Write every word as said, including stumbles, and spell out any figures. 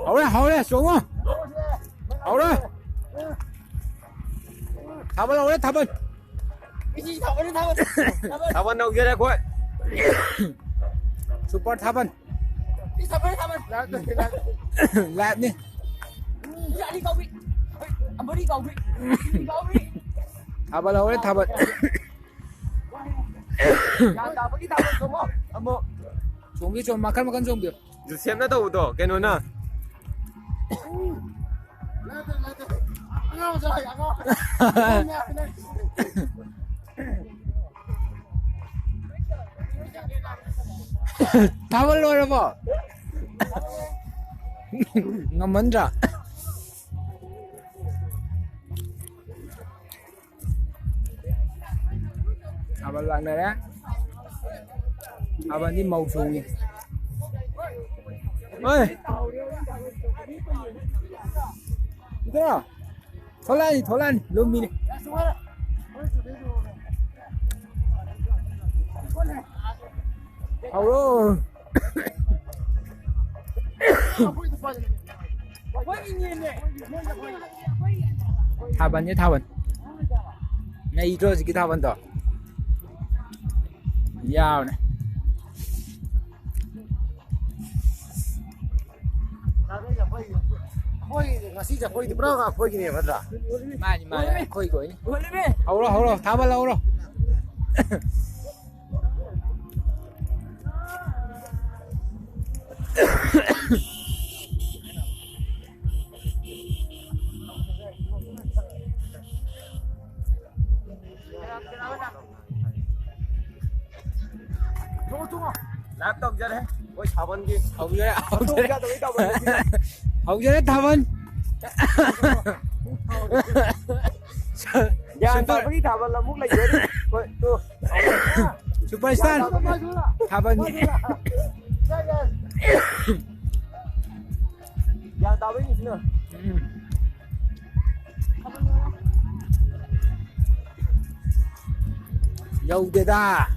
ꯍꯧꯔꯦ, ꯍꯧꯔꯦ, ꯆꯣꯡꯉꯣ꯫ ꯍꯧꯔꯦ꯫ ꯊꯥꯕꯜ ꯍꯧꯔꯦ, ꯊꯥꯕꯜ꯫ ꯊꯥꯕꯜ ꯍꯧꯖꯔꯦ ꯑꯩꯈꯣꯏ꯫ ꯁꯨꯄꯔ ꯊꯥꯕꯜ꯫ ꯂꯥꯏꯚꯅꯤ꯫ ꯊꯥꯕꯜ ꯍꯧꯔꯦ, ꯊꯥꯕꯜ꯫ ꯒ꯭ꯌꯥꯟ ꯇꯥꯕꯒꯤ ꯊꯥꯕꯜ ꯆꯣꯡꯉꯣ꯫ ꯑꯃꯨꯛ꯫ ꯆꯣꯡꯕꯤꯌꯨ, ꯆꯣꯡ-, ꯃꯈꯜ ꯃꯈꯜ ꯆꯣꯡꯕꯤꯌꯨ꯫ ꯖꯣꯁꯦꯞꯅ ꯇꯧꯕꯗꯣ ꯀꯩꯅꯣꯅ꯫ ꯊꯥꯕꯜ ꯂꯣꯏꯔꯕꯣ? ꯉꯝꯃꯟꯗ꯭ꯔꯥ? ꯊꯥꯕꯜ ꯂꯥꯛꯅꯔꯦ꯫ ꯊꯥꯕꯜꯗꯤ ꯃꯧ ꯆꯣꯡꯉꯤ꯫ ꯍꯣꯏ꯫ ꯏꯗꯣ꯫ ꯊꯣꯛꯂꯛꯑꯅꯤ, ꯊꯣꯛꯂꯛꯑꯅꯤ꯫ ꯂꯨꯝꯃꯤꯅꯤ꯫ ꯍꯧꯔꯣ꯫ ꯊꯥꯕꯜꯅꯦ, ꯊꯥꯕꯜ꯫ ꯅꯩꯗ꯭ꯔꯣ ꯍꯧꯖꯤꯛꯀꯤ ꯊꯥꯕꯜꯗꯣ? ꯌꯥꯕꯅꯦ꯫ ꯑꯩꯈꯣꯏ ꯉꯁꯤ ꯆꯠꯄꯩꯗꯤ ꯄꯨꯔꯥ ꯑꯩꯈꯣꯏꯒꯤꯅꯦꯕ, ꯅꯠꯇ꯭ꯔꯥ? ꯃꯥꯅꯤ, ꯃꯥꯅꯤ, ꯑꯩꯈꯣꯏꯒꯤ ꯑꯣꯏꯅꯤ꯫ ꯍꯧꯔꯣ, ꯍꯧꯔꯣ, ꯊꯥꯕꯜ ꯍꯧꯔꯣ꯫ ꯂꯥꯏꯚ ꯇꯧꯖꯔꯦ꯫ ꯑꯩꯈꯣꯏ ꯊꯥꯕꯜꯒꯤ ꯍꯧꯖꯔꯦ, ꯍꯧꯖꯔꯦ꯫ ꯌꯥꯗꯕꯩ ꯇꯧꯕꯅꯦ ꯁꯤꯗ꯫ ꯍꯧꯖꯔꯦ ꯊꯥꯕꯜ꯫ ꯒ꯭ꯌꯥꯟ ꯁꯨꯄꯔ ꯇꯥꯕꯒꯤ ꯊꯥꯕꯜ ꯑꯃꯨꯛ ꯂꯩꯖꯔꯤ꯫ ꯍꯣꯏ, ꯇꯨ꯫ ꯁꯨꯄꯔ ꯁ꯭ꯇꯥꯔ ꯊꯥꯕꯜ꯫ ꯒ꯭ꯌꯥꯟ ꯇꯥꯕꯒꯤ ꯁꯤꯅ꯫ ꯎꯝ꯫ ꯌꯧꯗꯦꯗ꯫